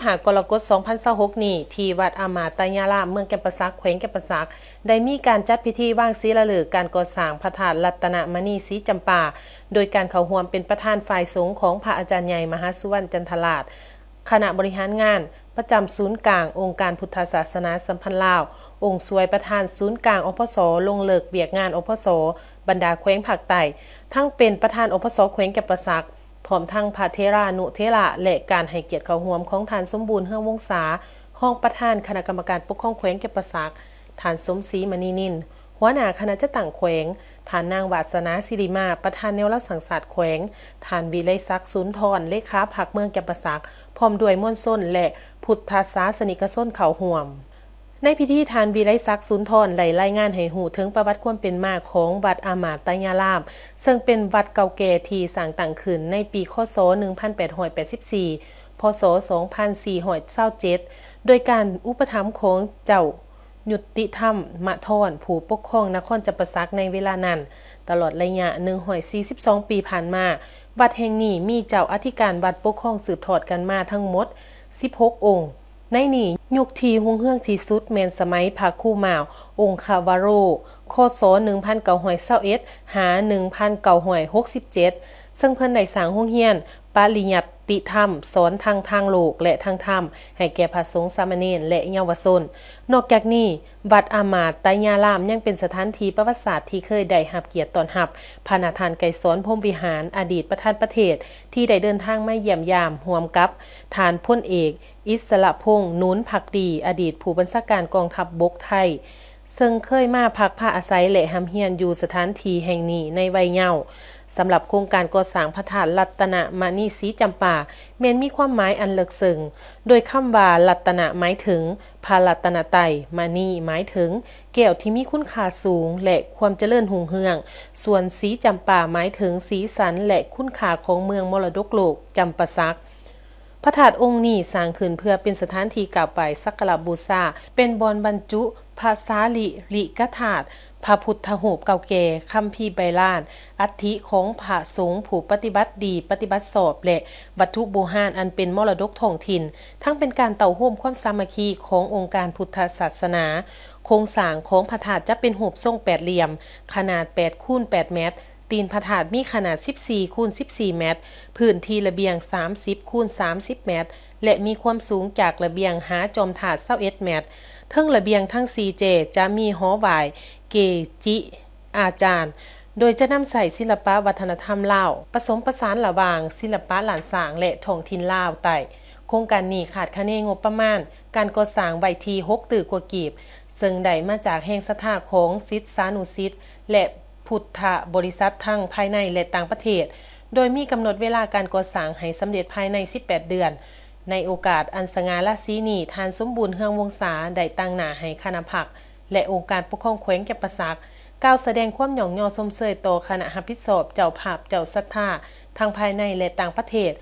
ຫ້າ ກໍລະກົດ ສອງພັນຊາວຫົກນີ້ ທີ່ວັດອາມາຕະຍາລາມ ເມືອງຈຳປາສັກ ແຂວງຈຳປາສັກ ໄດ້ມີການຈັດພິທີວາງສີລາເລີກການກໍ່ສ້າງພະທາດລັດຕະນະມະນີສີຈຳປາ ໂດຍການເຂົ້າຮ່ວມເປັນປະທານຝ່າຍສົງຂອງພະອາຈານໃຫຍ່ມະຫາສຸວັນ ຈັນທະລາດ ຄະນະບໍລິຫານງານປະຈຳສູນກາງອົງການພຸດທະສາສະໜາສຳພັນລາວ, ອົງຊ່ວຍປະທານສູນກາງ ອພສ ລົງເລິກວຽກງານ ອພສ ບັນດາແຂວງພາກໃຕ້, ທັງເປັນປະທານ ອພສ ແຂວງຈຳປາສັກ, ພ້ອມທັງພະເຖລານຸເຖລະ ແລະ ການໃຫ້ກຽດເຂົ້າຮ່ວມຂອງທ່ານ ສົມບູນ ເຮືອງວົງສາ ຮອງປະທານຄະນະກຳມະການປົກຄອງແຂວງຈຳປາສັກ, ທ່ານ ສົມສີ ມະນີນິນ ຫົວໜ້າຄະນະຈັດຕັ້ງແຂວງ, ທ່ານນາງ ວາດສະໜາ ສິລິມາ ປະທານແນວລາວສ້າງຊາດແຂວງ, ທ່ານ ວິໄລສັກ ສູນທອນ ເລຂາພັກເມືອງຈຳປາສັກ ພ້ອມດ້ວຍມວນຊົນ ແລະ ພຸດທະສາສະນິກະຊົນເຂົ້າຮ່ວມ. ໃນພິທີ ທ່ານ ວິໄລສັກ ສູນທອນ ໄດ້ລາຍງານໃຫ້ຮູ້ເຖິງປະຫວັດຄວາມເປັນມາຂອງວັດອາມາດຕະຍາລາມ, ເຊິ່ງເປັນວັດເກົ່າແກ່ທີ່ສ້າງຕັ້ງຂຶ້ນໃນປີ ຄ.ສ. ໜຶ່ງພັນແປດຮ້ອຍແປດສິບສີ່ ພ.ສ. ສອງພັນສີ່ຮ້ອຍຊາວເຈັດ ໂດຍການອຸປະຖຳຂອງເຈົ້າຍຸດຕິທຳມະທອນ ຜູ້ປົກຄອງນະຄອນຈຳປາສັກໃນເວລານັ້ນ. ຕະຫຼອດໄລຍະໜຶ່ງຮ້ອຍສີ່ສິບສອງປີຜ່ານມາ, ວັດແຫ່ງນີ້ມີເຈົ້າອະທິການວັດປົກຄອງສືບທອດກັນມາທັງໝົດສິບຫົກອົງ. ໃນນີ້ ຍຸກທີ່ຮຸ່ງເຮືອງທີ່ສຸດແມ່ນສະໄໝພະຄູໝາວ ອົງຄະວາໂຣ ຄ.ສ. ໜຶ່ງພັນເກົ້າຮ້ອຍຊາວເອັດ ຫາ ໜຶ່ງພັນເກົ້າຮ້ອຍຫົກສິບເຈັດ ເຊິ່ງເພິ່ນໄດ້ສ້າງໂຮງຮຽນປະລິຍັດຕິທຳ ສອນທັງທາງໂລກ ແລະ ທາງທຳ ໃຫ້ແກ່ພະສົງ, ສາມະເນນ ແລະ ເຍົາວະຊົນ. ນອກຈາກນີ້, ວັດອາມາດຕະຍາລາມຍັງເປັນສະຖານທີ່ປະຫວັດສາດທີ່ເຄີຍໄດ້ຮັບກຽດຕ້ອນຮັບພະນະທ່ານໄກສອນ ພົມວິຫານ ອະດີດປະທານປະເທດ ທີ່ໄດ້ເດີນທາງມາຢ້ຽມຢາມຮ່ວມກັບທ່ານພົນເອກ ອິດສະລະພົງ ນູນພັກດີ ອະດີດຜູ້ບັນຊາການກອງທັບບົກໄທ ເຊິ່ງເຄີຍມາພັກພາອາໄສ ແລະ ຮ່ຳຮຽນຢູ່ສະຖານທີ່ແຫ່ງນີ້ໃນໄວເຍົາ. ສຳລັບໂຄງການກໍ່ສ້າງພະທາດລັດຕະນະມະນີສີຈຳປາ ແມ່ນມີຄວາມໝາຍອັນເລິກເຊິ່ງ, ໂດຍຄຳວ່າລັດຕະນະໝາຍເຖິງພະລັດຕະນະໄຕ, ມະນີໝາຍເຖິງແກ້ວທີ່ມີຄຸນຄ່າສູງ ແລະ ຄວາມຈະເລີນຮຸ່ງເຮືອງ, ສ່ວນສີຈຳປາໝາຍເຖິງສີສັນ ແລະ ຄຸນຄ່າຂອງເມືອງມໍລະດົກໂລກຈຳປາສັກ. ພະທາດອົງນີ້ສ້າງຂຶ້ນເພື່ອເປັນສະຖານທີ່ກາບໄຫວ້ສັກກາລະບູຊາ, ເປັນບ່ອນບັນຈຸພະສາລີລິກະທາດ, ພະພຸດທະຮູບເກົ່າແກ່, ຄຳພີໃບລານ, ອັດຖິຂອງພະສົງຜູ້ປະຕິບັດດີປະຕິບັດຊອບ ແລະ ວັດຖຸບູຮານອັນເປັນມໍລະດົກທ້ອງຖິ່ນ, ທັງເປັນການເຕົ້າໂຮມຄວາມສາມັກຄີຂອງອົງການພຸດທະສາສະໜາ. ໂຄງສ້າງຂອງພະທາດຈະເປັນຮູບຊົງແປດຫຼ່ຽມ, ຂະໜາດແປດຄູນແປດແມັດ, ຕີນພະທາດມີຂະໜາດສິບສີ່ຄູນສິບສີ່ແມັດ, ພື້ນທີ່ລະບຽງສາມສິບຄູນສາມສິບແມັດ ແລະ ມີຄວາມສູງຈາກລະບຽງຫາຈອມທາດຊາວເອັດແມັດ. ເທິງລະບຽງທັງສີ່ເຈຈະມີຫໍໄຫວ້ເກຈິອາຈານ, ໂດຍຈະນຳໃຊ້ສິລະປະວັດທະນະທຳລາວ ປະສົມປະສານລະຫວ່າງສິລະປະລ້ານຊ້າງ ແລະ ທ້ອງຖິ່ນລາວໃຕ້. ໂຄງການນີ້ຄາດຄະເນງົບປະມານການກໍ່ສ້າງໄວ້ທີ່ຫົກຕື້ກວ່າກີບ, ເຊິ່ງໄດ້ມາຈາກແຮງສັດທາຂອງສິດສານຸສິດ ແລະ ພຸດທະບໍລິສັດທັງພາຍໃນ ແລະ ຕ່າງປະເທດ, ໂດຍມີກຳນົດເວລາການກໍ່ສ້າງໃຫ້ສຳເລັດພາຍໃນສິບແປດເດືອນ. ໃນໂອກາດອັນສະຫງ່າລາສີນີ້, ທ່ານ ສົມບູນ ເຮືອງວົງສາ ໄດ້ຕາງໜ້າໃຫ້ຄະນະພັກ ແລະ ອົງການປົກຄອງແຂວງຈຳປາສັກ ກ່າວສະແດງຄວາມຍ້ອງຍໍຊົມເຊີຍຕໍ່ຄະນະຮັບຜິດຊອບ, ເຈົ້າພາບ, ເຈົ້າສັດທາ ທັງພາຍໃນ ແລະ ຕ່າງປະເທດ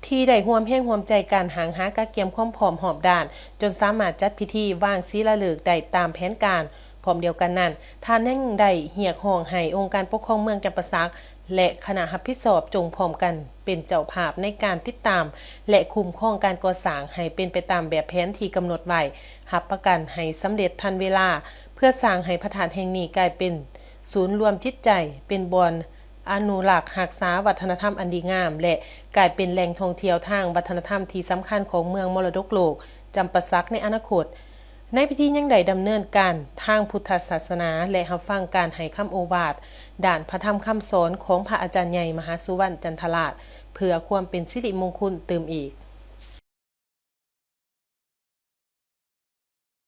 ທີ່ໄດ້ຮ່ວມແຮງຮ່ວມໃຈກັນຫ້າງຫາກະກຽມຄວາມພ້ອມຮອບດ້ານ, ຈົນສາມາດຈັດພິທີວາງສີລາເລີກໄດ້ຕາມແຜນການ. ພ້ອມດຽວກັນນັ້ນ, ທ່ານຍັງໄດ້ຮຽກຮ້ອງໃຫ້ອົງການປົກຄອງເມືອງຈຳປາສັກ ແລະ ຄະນະຮັບຜິດຊອບ ຈົ່ງພ້ອມກັນເປັນເຈົ້າພາບໃນການຕິດຕາມ ແລະ ຄຸ້ມຄອງການກໍ່ສ້າງໃຫ້ເປັນໄປຕາມແບບແຜນທີ່ກຳນົດໄວ້, ຮັບປະກັນໃຫ້ສຳເລັດທັນເວລາ, ເພື່ອສ້າງໃຫ້ພະທາດແຫ່ງນີ້ກາຍເປັນສູນລວມຈິດໃຈ, ເປັນບ່ອນ ອະນຸລັກຮັກສາວັດທະນະທຳອັນດີງາມ ແລະ ກາຍເປັນແຫຼ່ງທ່ອງທ່ຽວທາງວັດທະນະທຳທີ່ສຳຄັນຂອງເມືອງມໍລະດົກໂລກຈຳປາສັກໃນອະນາຄົດ. ໃນພິທີຍັງໄດ້ດຳເນີນການທາງພຸດທະສາສະໜາ ແລະ ຮັບຟັງການໃຫ້ຄຳໂອວາດດ້ານພະທຳຄຳສອນຂອງພະອາຈານໃຫຍ່ມະຫາສຸວັນ ຈັນທະລາດ ເພື່ອຄວາມເປັນສິລິມົງຄຸນຕື່ມອີກ.